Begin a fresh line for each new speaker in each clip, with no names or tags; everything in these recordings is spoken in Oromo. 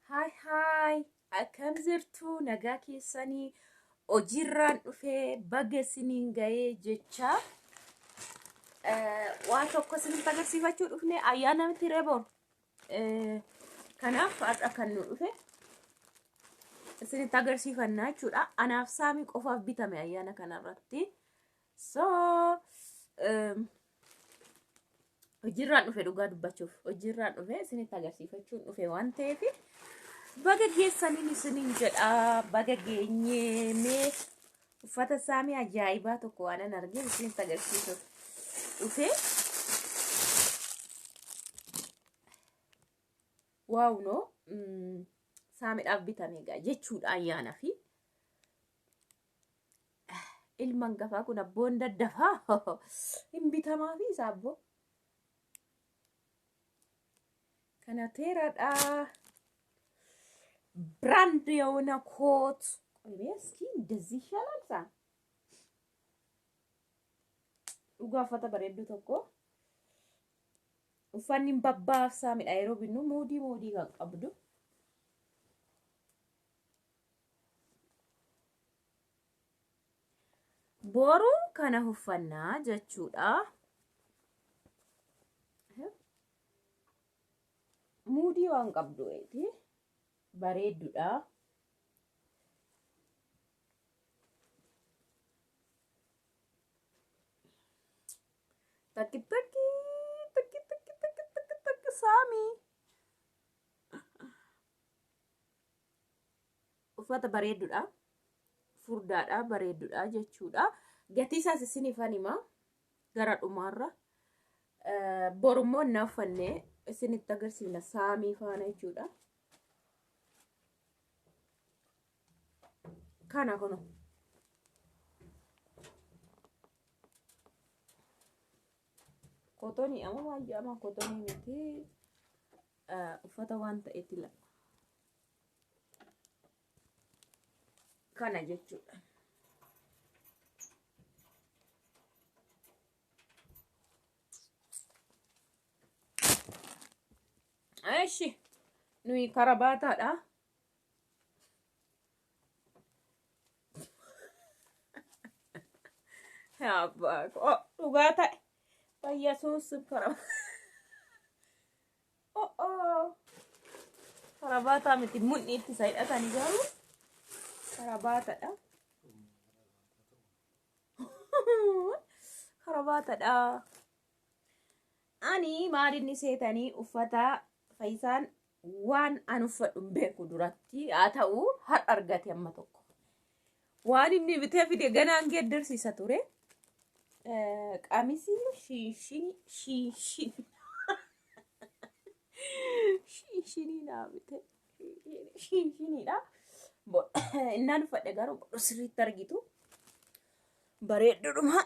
Haay haay, akkam jirtu? Nagaa keessanii? Hojiirraan dhufee baga isiniin ga'ee jecha waa tokko isinitti agarsiifachuu dhufne. Ayyaana miti reeboon, kanaaf har'a kan nu dhufe isinitti agarsiifannaa jechuudha. Anaaf Saamii qofaaf bitame ayyaana kanarratti. So hojiirraan dhufe, dhugaa dubbachuuf hojiirraan dhufe, isinitti agarsiifachuun dhufe waan ta'eef baga geessaniin isiniin jedha. Baga geenyee. Mee uffata Saamii ajaa'ibaa tokko waan an argeef isinitti agarsiisuuf dhufe. Waaw, noo Saamiidhaaf bitame egaa jechuudha ayyaana fi ilma hangafaa kun abboon daddafaa hin bitamaa fi isa abboo kana teeradha. ብራንድ የሆነ ኮት። ቆይ እስኪ እንደዚህ ይሻላል። ሳ dhugaa uffata bareedduu tokko, uffanni babbaaf Saamidha yeroo binnu muudii muudii kan qabdu. Boru kana uffannaa jechuudha. Muudii waan qabdu wayiiti. Bareedduudha. Takki takki takki takki takki takki takki, Saamii. Uffata bareedduudha. Furdaadha, bareedduudha jechuudha. Gatii isaas isiniifan hima gara dhumaarra. Borummoo inni uffannee isinitti agarsiifna Saamii faana jechuudha. Kana kuno. Kotonii amma maal jedhama? Kotonii miti, uffata waan ta'etti lama. Kana jechuudha. Eshi, nuyi karabaataadha. Abbaa koo, dhugaa ta'e. Yesuus, karabaataa miti, mudhii itti isa hidhatanii garuu karabaataadha. Karabaataadha. Ani maalinni seetanii uffata Fayyisaan waan an uffadhu hin beeku duratti, haa ta'u har'a argate amma tokko. Waan inni bitee fide ganaan geeddarsiisa ture. Qamisii shinshinii shinshinii shinshinii naa bite, shinshiniidha. Innaan uffadhe garuu sirriitti argitu. Bareedduudhuma.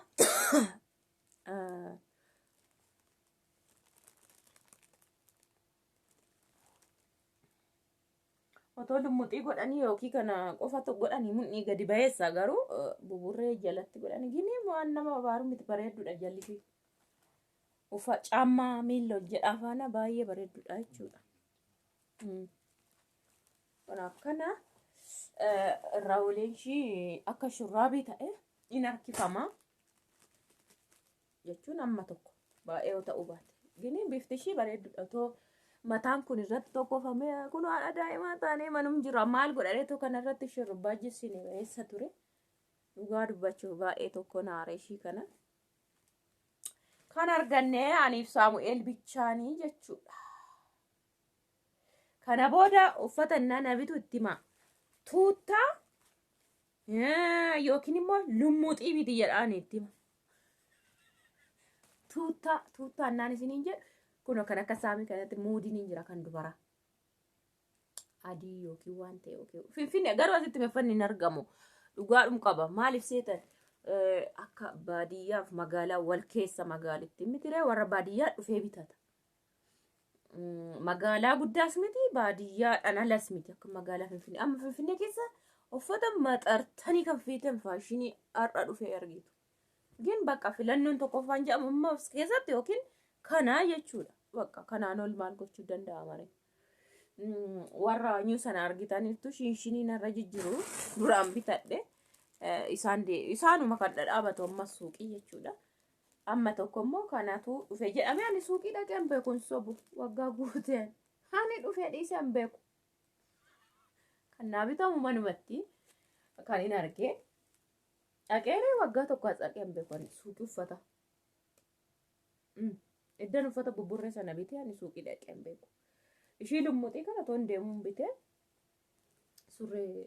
Otoo lummuxii godhanii yookiin kana qofatu godhanii mudhii gadi baheessa, garuu buburree jalatti godhanii gini waan nama abaaru miti, bareedduudha jalli fi ufa caammaa miilla hojjedhaa faana baay'ee bareedduudha jechuudha. Kun akkana irraa oleen ishii akka shurraabii ta'e in harkifama jechuun amma tokko baay'ee yoo ta'uu baate. Gini bifti ishii bareedduudha. Otoo mataan kun irratti tokkofamee kun haadha daa'imaa taanee manum jira maal godhadhee too kana irratti shurrubbaa jissine bareessa ture. Dhugaa dubbachuuf baay'ee tokko naara ishii kana. Kan arganne aniif Saamu'eel bichaanii jechuudha. Kana booda uffata innaa na bitu itti himaa. Tuuttaa yookiin immoo lummuuxii biti jedhaan itti hima. Tuuttaa tuuttaa innaan isiniin jedhu kun kan akka Saamii kanatti muudiin hin jira kan dubaraa. Adii yookiin waan ta'e yookiin Finfinnee garuu asitti uffanni hin argamu. Dhugaadhum qaba. Maaliif seetan, akka baadiyyaaf magaalaa wal keessa magaalitti mitiree warra baadiyyaa dhufee bitata. Magaalaa guddaas miti, baadiyyaadhaan alas miti akka magaalaa Finfinnee. Amma Finfinnee keessa uffata maxartanii kan feetan faashinii har'a dhufee argitu. Gin bakka filannoon tokkoffaan jedhamu amma of keessatti yookiin kanaa jechuudha. Bakka kanaan ol maal gochuu danda'ama ree? Warra nyuu sana argitaniirtu shinshinii narra jijjiru duraan bitadhe. Isaan isaanuma kan dhadhaabatu ammas suuqii jechuudha. Amma tokko immoo kanatu dhufe jedhamee ani suuqii dhaqee hin beeku hin sobu waggaa guuteen. Ani dhufee dhiisee hin beeku. Kan naa bitamu manumatti kan hin argee. Dhaqeeree waggaa tokko as dhaqee hin beeku ani suuqii uffata. Iddoon uffata buburree sana bitee ani suuqii dhaqee hin beeku. Ishii lummuxii kana toon deemuun bitee surree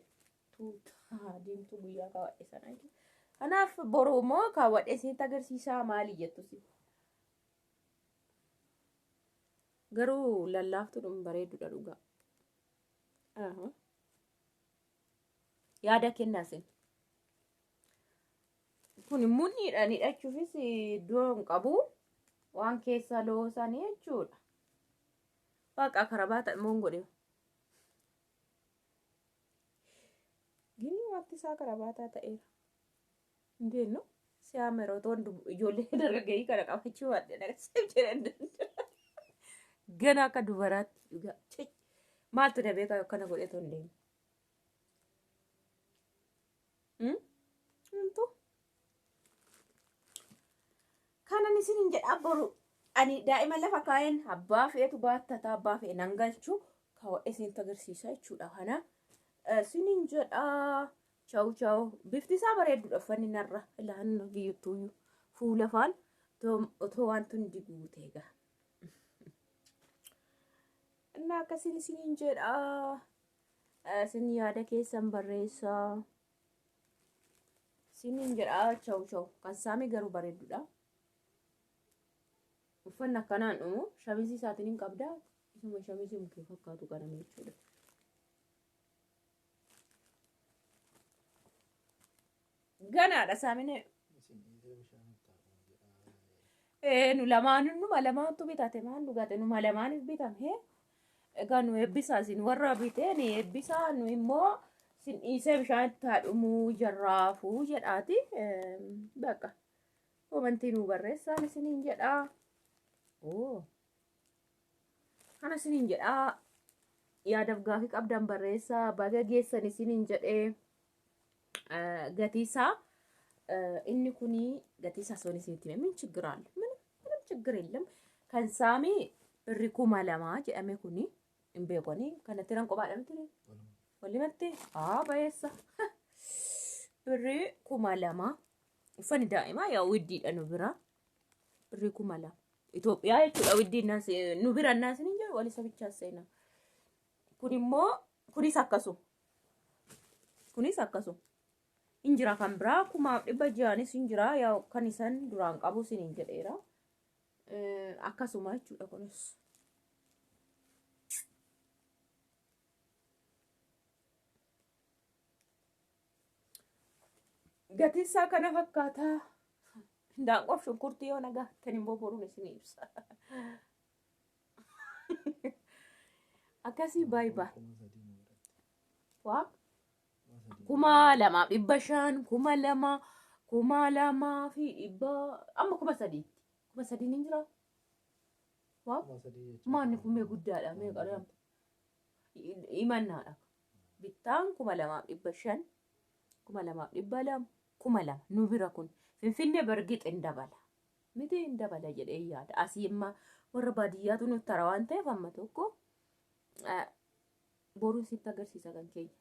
tuutaa diimtuu guyyaa kaawwadhe sana jechuudha. Kanaaf boru immoo kaawwadhee isinitti agarsiisaa maali jettu si. Garuu lallaaftuudhaan bareedduudha dhugaa. Yaada kennaa isin. Kun munniidhaan hidhachuufis iddoo hin qabu. Waan keessa loosanii jechuudha. Waaqa karabaata immoo hin godhe. Gini wanti isaa karabaataa ta'eera. Hin beeknu. Siyaa merootoon ijoollee dargaggeeyyii kana qabachuu baadhee dhagaseef jedhan danda'a. Gana akka dubaraatti dhugaa. Maaltu na beekaa akkana godhee toon deemu. Homtuu. Kanan isinin jedhaa boru ani daa'ima lafa kaa'een abbaa fe'etu baattata abbaa fe'e nan galchu kaawwadhee isinitti agarsiisa jechuudha. Kana isinin jedhaa chawu chawu bifti isaa bareedduudha uffanni narra ilaannu biyyattuuyyuu fuula faan otoo wanti hundi guutee egaa. Innaa akkasiin isinin jedhaa isin yaada keessan barreessaa. Sinin jedha chaw chaw. Kan saamii garuu bareeddudha. Uffanni akkanaan dhumu shamizii isaatiin hin qabdaa. Isuma shamizii mukee fakkaatu kana jechuudha. Ganaadha saamine. Ee nu lamaan numa lamaantu bitate maal dhugate numa lamaaniif bitame. Egaa nu eebbisaa isin warra bitee ni eebbisaa nu immoo isin dhiisee bishaan itti haa dhumuu jarraafuu jedhaati. Bakka komantii nu barreessaan isiniin jedhaa. Oo. Kana isiniin jedhaa yaadaaf gaafii qabdan barreessaa baga geessan isiniin jedhee gatii isaa inni kuni gatii isaa soon isinitti hime min ችግር አለ ምንም ምንም ችግር የለም kan saamii birri 2000 jedhame kuni hin beekoni kanatti nan kophaadha miti walimatti haa bayeessa birri 2000 uffanni daa'imaa yaa widdiidha nu bira birri 2000 Itoophiyaa jechuudha widdiin nu bira naas hin jedhu walisa bichaa seenaa kun immoo kunis akkasuma Kunis akkasuma. Hin jira kan biraa 1600nis hin jira yaa kan isan duraan qabu isiniin jedheera. Akkasuma jechuudha kunis. Gatiin isaa kana fakkaata. Daanqoof shunkurtii yoo nagaa tan immoo boruun isin ibsa. Akkasii baay baay. Waa 2500 2000 2100 amma 3000tti. 3000 hin jiraa? Waa maanni kun mee guddaadha meeqa dha? Himannaadha. Bittaan 2500 2200 2000 nu bira kun Finfinnee bargix hin dabala. Miti hin dabala jedhee yaada. Asii amma warra baadiyyaatu nutti tara waan ta'eef amma tokko Boruun sitti agarsiisa kan keenya.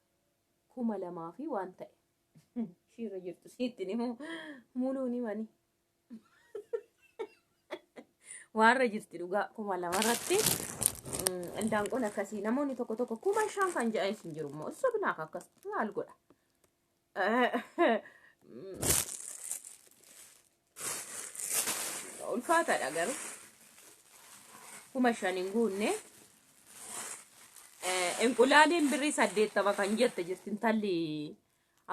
2000 fi waan ta'e. Ishiirra jirtu sitti ni muluun himani. Waarra jirti dhugaa 2000 irratti. Indaanqoon akkasii namoonni tokko tokko 5000 kan jedhan isin jiru immoo sobinaa akkas maal godha. Ulfaataadha garuu. 5000 hin guunne. Inqulaaliin birrii 80 kan jette jirti intalli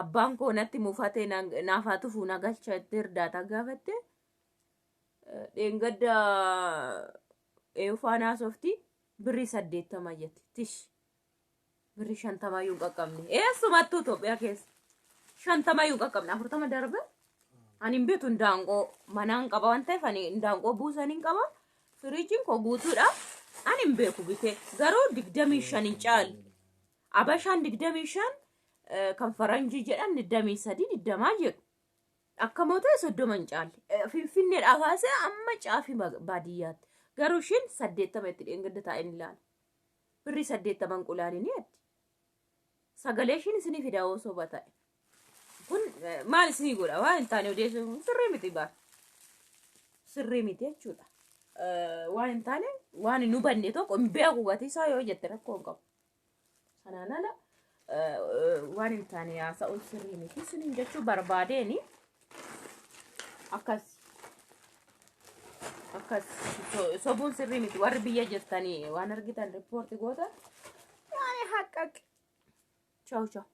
abbaan koo natti mufatee naaf haa tufu na galcha jettee irdaataa gaafatte. Dheengadda eeyyufaan haasofti birrii 80 jetti tish birrii 50 iyyuu hin qaqqabne. Eessumattuu Itoophiyaa keessa 50 iyyuu hin qaqqabne 40 darbe. Ani hin bitu indaanqoo manaan qaba waan ta'eef ani indaanqoo buusan hin qaba. Firiijiin koo guutuudha. Ani hin beeku bitee garuu 25 hin caalu. Abashaan 25 kan faranjii jedhan 23 20 jedhu. Akka moo ta'e 30 hin caalle. Finfinneedhaa kaasee amma caafii baadiyyaatti. Garuu ishiin 80 itti dheengadda taa'een ilaala. Birrii 80 inqulaalii ni addi. Sagalee ishiin isinii fidaa osoo ta'e. Kun maal isinii godha waan hin taane odeessuun sirrii miti baar. Sirrii miti jechuudha. Waan hin taane waan hin hubanne tokko hin beeku gatii isaa yoo jette rakkoo hin qabu. Sanaan ala waan hin taane haasa'uun sirrii miti isiniin jechuu barbaadeeni akkas akkas sobuun sirrii miti warri biyya jirtanii waan argitan riippoorti goota yaani haqqaqi. Ciao ciao.